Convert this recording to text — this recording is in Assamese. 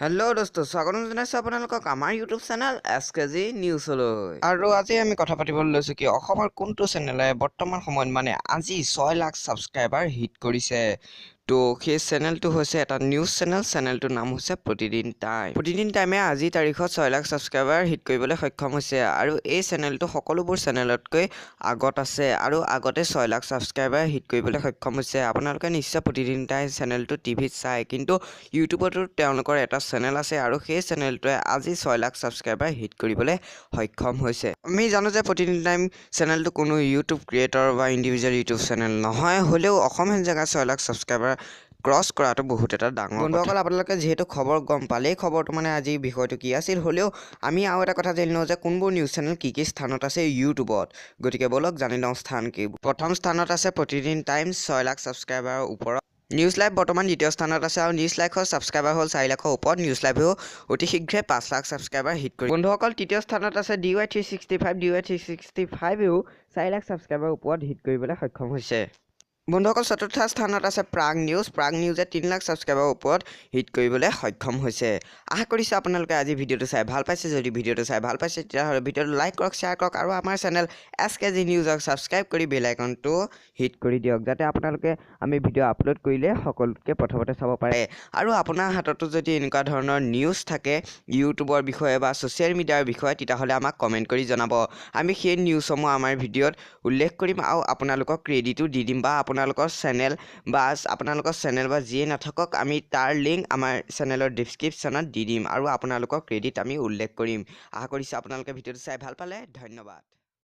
হেল্ল' দোস্ত, স্বাগতম জনাইছোঁ আপোনালোকক আমাৰ ইউটিউব চেনেল এছ কে জি নিউজলৈ। আৰু আজি আমি কথা পাতিবলৈ লৈছোঁ কি অসমৰ কোনটো চেনেলে বৰ্তমান সময়ত মানে আজি 6 লাখ ছাবস্ক্ৰাইবাৰ হিট কৰিছে। তো সেই চেনেলটো হৈছে এটা নিউজ চেনেল, চেনেলটোৰ নাম হৈছে প্ৰতিদিন টাইম। প্ৰতিদিন টাইমে আজিৰ তাৰিখত 6 লাখ ছাবস্ক্ৰাইবাৰ হিট কৰিবলৈ সক্ষম হৈছে আৰু এই চেনেলটো সকলোবোৰ চেনেলতকৈ আগত আছে আৰু আগতে 6 লাখ ছাবস্ক্ৰাইবাৰ হিট কৰিবলৈ সক্ষম হৈছে। আপোনালোকে নিশ্চয় প্ৰতিদিন টাইম চেনেলটো টিভিত চায়, কিন্তু ইউটিউবতো তেওঁলোকৰ এটা চেনেল আছে আৰু সেই চেনেলটোৱে আজি 6 লাখ ছাবস্ক্ৰাইবাৰ হিট কৰিবলৈ সক্ষম হৈছে। আমি জানো যে প্ৰতিদিন টাইম চেনেলটো কোনো ইউটিউব ক্ৰিয়েটৰ বা ইণ্ডিভিজুৱেল ইউটিউব চেনেল নহয়, হ'লেও অসম জেগাত 6 লাখ ছাবস্ক্ৰাইবাৰ ক্ৰছ কৰাটো বহুত এটা ডাঙৰ। বন্ধুসকল, আপোনালোকে যিহেতু খবৰ গম পালেই খবৰটো মানে আজি বিষয়টো কি আছিল, হ'লেও আমি আৰু এটা কথা জানি লওঁ যে কোনবোৰ নিউজ চেনেল কি কি স্থানত আছে ইউটিউবত। গতিকে ব'লক জানি লওঁ স্থান কি। প্ৰথম স্থানত আছে প্ৰতিদিন টাইম 6 লাখ ছাবস্ক্ৰাইবাৰৰ ওপৰত। নিউজ লাইভ বৰ্তমান দ্বিতীয় স্থানত আছে আৰু নিউজ লাইভৰ ছাবস্ক্ৰাইবাৰ হ'ল 4 লাখৰ ওপৰত। নিউজ লাইভেও অতি শীঘ্ৰে 5 লাখ ছাবস্ক্ৰাইবাৰ হিট কৰিব। বন্ধুসকল, তৃতীয় স্থানত আছে ডি ৱাই 365। ডি ৱাই 365-এও 4 লাখ ছাবস্ক্ৰাইবাৰ ওপৰত হিট কৰিবলৈ সক্ষম হৈছে। বন্ধুসকল, চতুৰ্থ স্থানত আছে প্ৰাগ নিউজ। প্ৰাগ নিউজে 3 লাখ ছাবস্ক্ৰাইবাৰৰ ওপৰত হিট কৰিবলৈ সক্ষম হৈছে। আশা কৰিছোঁ আপোনালোকে আজি ভিডিঅ'টো চাই ভাল পাইছে। যদি ভিডিঅ'টো চাই ভাল পাইছে তেতিয়াহ'লে ভিডিঅ'টো লাইক কৰক, শ্বেয়াৰ কৰক আৰু আমাৰ চেনেল এছ কে জি নিউজক ছাবস্ক্ৰাইব কৰি বেল আইকনটো হিট কৰি দিয়ক, যাতে আপোনালোকে আমি ভিডিঅ' আপলোড কৰিলে সকলোতকৈ প্ৰথমতে চাব পাৰে। আৰু আপোনাৰ হাততো যদি এনেকুৱা ধৰণৰ নিউজ থাকে ইউটিউবৰ বিষয়ে বা ছ'চিয়েল মিডিয়াৰ বিষয়ে, তেতিয়াহ'লে আমাক কমেণ্ট কৰি জনাব। আমি সেই নিউজসমূহ আমাৰ ভিডিঅ'ত উল্লেখ কৰিম আৰু আপোনালোকক ক্ৰেডিটো দি দিম বা আপোনালোকৰ চেনেল বা যিয়ে নাথাকক আমি তাৰ লিংক আমাৰ চেনেলৰ ডিছক্ৰিপশ্যনত দি দিম আৰু আপোনালোকৰ ক্ৰেডিট আমি উল্লেখ কৰিম। আশা কৰিছোঁ আপোনালোকে ভিডিঅ'টো চাই ভাল পালে। ধন্যবাদ।